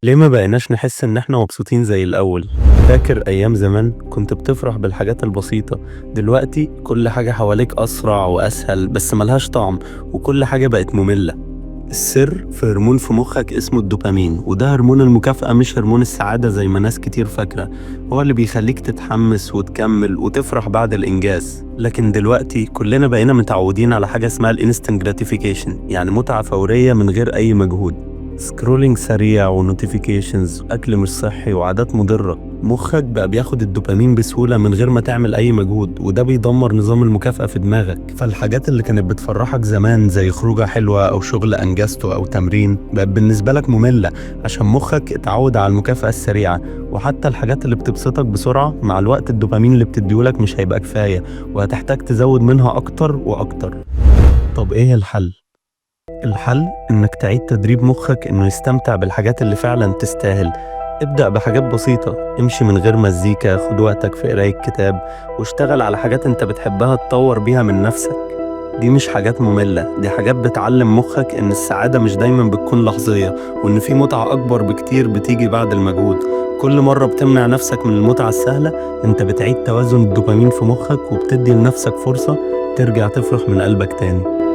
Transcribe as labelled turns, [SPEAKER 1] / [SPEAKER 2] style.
[SPEAKER 1] ليه ما بقيناش نحس إن إحنا مبسوطين زي الأول؟ فاكر أيام زمان كنت بتفرح بالحاجات البسيطة؟ دلوقتي كل حاجة حواليك أسرع وأسهل بس ملهاش طعم، وكل حاجة بقت مملة. السر في هرمون في مخك اسمه الدوبامين، وده هرمون المكافأة مش هرمون السعادة زي ما ناس كتير فاكرة. هو اللي بيخليك تتحمس وتكمل وتفرح بعد الإنجاز. لكن دلوقتي كلنا بقينا متعودين على حاجة اسمها ال instant gratification، يعني متعة فورية من غير أي مجهود. scrolling سريع و notifications، اكل مش صحي، وعادات مضره. مخك بقى بياخد الدوبامين بسهولة من غير ما تعمل اي مجهود، وده بيدمر نظام المكافاة في دماغك. فالحاجات اللي كانت بتفرحك زمان زي خروجه حلوة او شغل انجزته او تمرين بقت بالنسبة لك مملة عشان مخك اتعود على المكافاة السريعه. وحتى الحاجات اللي بتبسطك بسرعه، مع الوقت الدوبامين اللي بتديهولك مش هيبقى كفاية وهتحتاج تزود منها اكتر واكتر. طب ايه الحل؟ الحل إنك تعيد تدريب مخك إنه يستمتع بالحاجات اللي فعلا تستاهل. ابدأ بحاجات بسيطة، امشي من غير مزيكا، خد وقتك في قراية كتاب، واشتغل على حاجات انت بتحبها تطور بيها من نفسك. دي مش حاجات مملة، دي حاجات بتعلم مخك إن السعادة مش دايما بتكون لحظية، وإن في متعة أكبر بكتير بتيجي بعد المجهود. كل مرة بتمنع نفسك من المتعة السهلة، انت بتعيد توازن الدوبامين في مخك وبتدي لنفسك فرصة ترجع تفرح من قلبك تاني.